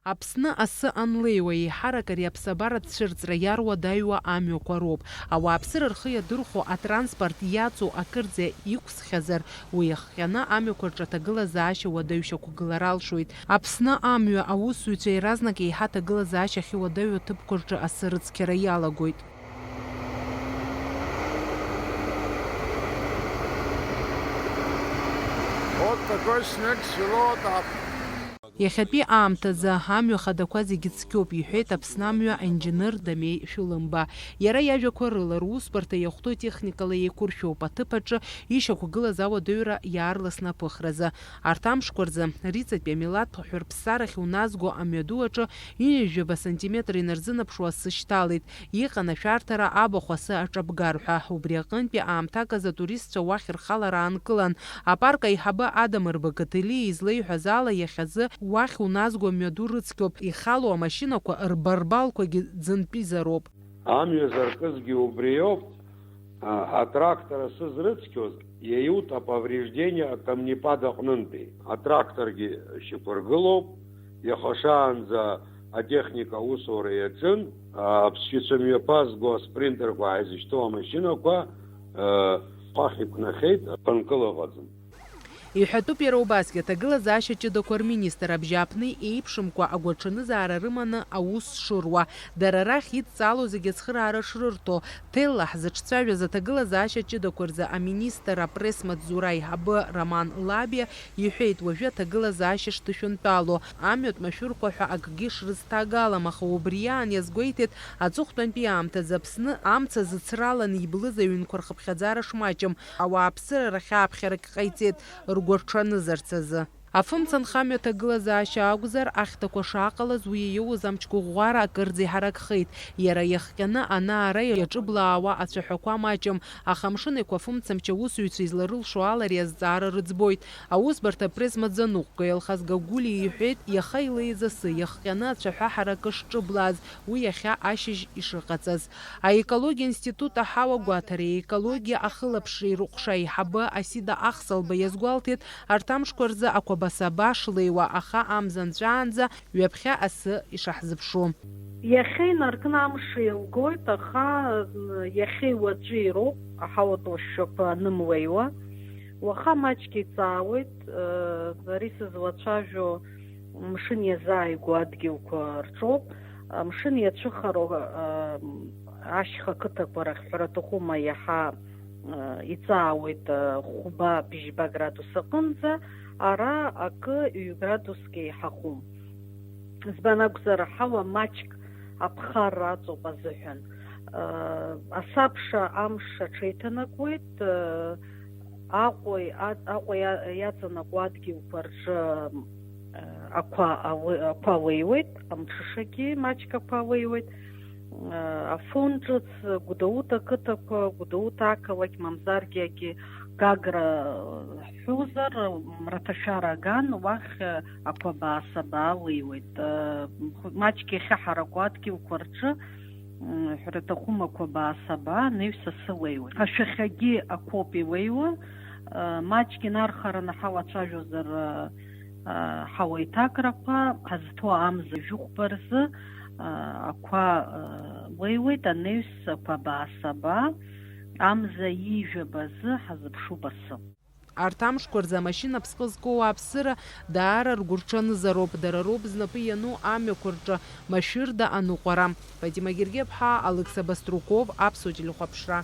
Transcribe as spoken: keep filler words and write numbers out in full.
Аԥсны асы анлеиуа, еиҳарак ари аԥсабаратә цәырҵра иаруадаҩуа амҩақәа роуп. Ауааԥсыра рхы иадырхәо атранспорт иаҵоу акырӡа иқәсхьазар, уи иахҟьаны амҩақәа рҿы аҭагылазаашьа уадаҩ шьақәгылар алшоит. Аԥсны амҩа аусзуҩцәа иаразнак еиҳа аҭагылазаашьа ахьуадаҩу аҭыԥқәа рҿы асы рыцқьара иалагоит. Вот такой снег село. Иахьатәи аамҭазы амҩа хадақәа зегьы цқьоуп, иҳәеит Аԥсны амҩа аинџьыныр Дамеи Шәылымба. Иара иажәақәа рыла, русбарҭа иахәҭоу техникала еиқәыршәоуп, аҭыԥ аҿы ишьақәгылаз ауадаҩра иаарласны аԥыхразы. Арҭ амшқәа рзы, Риҵатәи амилаҭ хәырԥсарахь уназго амҩаду аҿы ҩынҩажәаба сантиметр инарзынаԥшуа асы шьҭалеит. Иҟан ашәарҭара абахә асы аҿабгар ҳәа. Убри аҟынтәи аамҭак азы атуристцәа уахь рхалара аанкылан. Апарк аиҳабы Адамыр Бакаҭелиа излеиҳәаз ала, иахьазы уахь уназго мҩаду рыцқьоуп, ихало амашьынақәа рбарбалқәагьы ӡынтәизароуп. Амҩа заркызгьы убриоуп, а, атрактор асы зрыцқьоз, иаиута повреждение камнепад аҟнынтәи. Атракторгьы шьақәыргылоуп, иаха шаанӡа атехника аусура иаҿын, аԥсшьацәа мҩаԥазго аспринтерқәа ааизышьҭоу амашьынақәа, э, хәахь иқәнахьеит, ԥынкыл ыҟаӡам. Иҳәатәуп иара убасгьы, аҭагылазаашьа ҷыдақәа рминистр абжьааԥны еиԥшымкәа агәаҽанызаара рыманы аус шыруа, дара рахь идҵаало зегьы ацхыраара шрырҭо, Ҭелла ҳзыҿцәажәаз аҭагылазаашьа ҷыдақәа рзы аминистр апресс-маҵзура аиҳабы Роман Лабиа иҳәеит, уажәы аҭагылазаашьа шҭышәынтәало, амҩатә машәырқәа ҳәа акгьы шрызҭагалам, аха убри аан иазгәеиҭеит, аҵыхәтәантәи аамҭазы Аԥсны амца зыцраланы иблыз аҩнқәа рхыԥхьаӡара шмаҷым, ауааԥсыра рахь ааԥхьарагь ҟаиҵеит, ргәырҽанызарц азы. Афымца нхамҩа аҭагылазаашьа акәзар, ахьҭақәа шааҟалаз уи иоуз амч гәыӷәӷәара акырӡа иҳаракхеит. Иара иахҟьаны ана-ара иаҿыблаауа ацәаҳәақәа маҷым, аха Амшын Еиқәа афымцамч аусзуҩцәа изларылшо ала ари азҵаара рыӡбоит. Аусбарҭа апресс-маӡаныҟәгаҩ Алхас Гагулиа иҳәеит, иаха илеиз асы иахҟьаны ацәаҳәа ҳаракы шҿыблааз, уи иахьа ашьыжь ишыҟаҵаз. Аекологиа институт аҳауа гәаҭареи аекологиа ахылаԥшреи рыҟәша аиҳабы Асида Ахсалба иазгәалҭеит, арҭ амшқәа рзы ақәабасаба шлеиуа, аха амза нҵәаанӡа ҩаԥхьа асы ишаҳзыԥшу. Иахьа инаркны амш еилгоит, аха иахьеи уаҵәи роуп аҳауатә лашәақәа анымлеиуа. Уаха маҷк иҵаауеит, ари сызлацәажәо мшын иазааигәоу адгьылқәа рҿоуп. Амшын иацәыхароу, а, ашьха қыҭақәа рахь ҳәара аҭахума, иаҳа, а, иҵаауеит, а, хәба-бжьба градус аҟынӡа, ара акы ҩ-градуск еиҳахәым. Избан акәзар, аҳауа маҷк аԥхарра аҵоуп азыҳәан. А, асабша амш аҽеиҭанакуеит, а, Аҟәеи, а-, Аҟәа иа-, иаҵанакуа адгьылқәа рҿы, э, ақәа ауе-, ақәа ауеиуеит, амҽышагьы маҷк ақәа ауеиуеит. Э, Афон ҿыц, Гәдоуҭа ақыҭақәа, Гәдоуҭа ақалақь, мамзаргьы егьи Гагра ҳҳәозар, мраҭашәара аган, уахь, э, ақәа баасаба ауеиуеит. Э, маҷк иахьаҳаракуа адгьылқәа рҿы, м, ҳәара аҭахума, ақәа баасаба, анаҩс асы уеиуеит. Ашәахьагьы ақәоуп иуеиуа, э, маҷк инархараны ҳауацәажәозар, э, э, ҳауеиҭакрақәа ҳазҭоу амза жәохәба рзы, э, ақәа, э, уеиуеит, анаҩс ақәа баасаба, амза ҩажәаба азы ҳазыԥшуп асы. Арҭ амшқәа рзы амашьына ԥсҟы зкуа ауааԥсыра даара ргәырҽанызароуп, дара роуп знапы иану амҩақәа рҿы машәырда аныҟәара. Фатима Гергеԥҳа, Алықьса Баструков, Аԥсуа телехәаԥшра.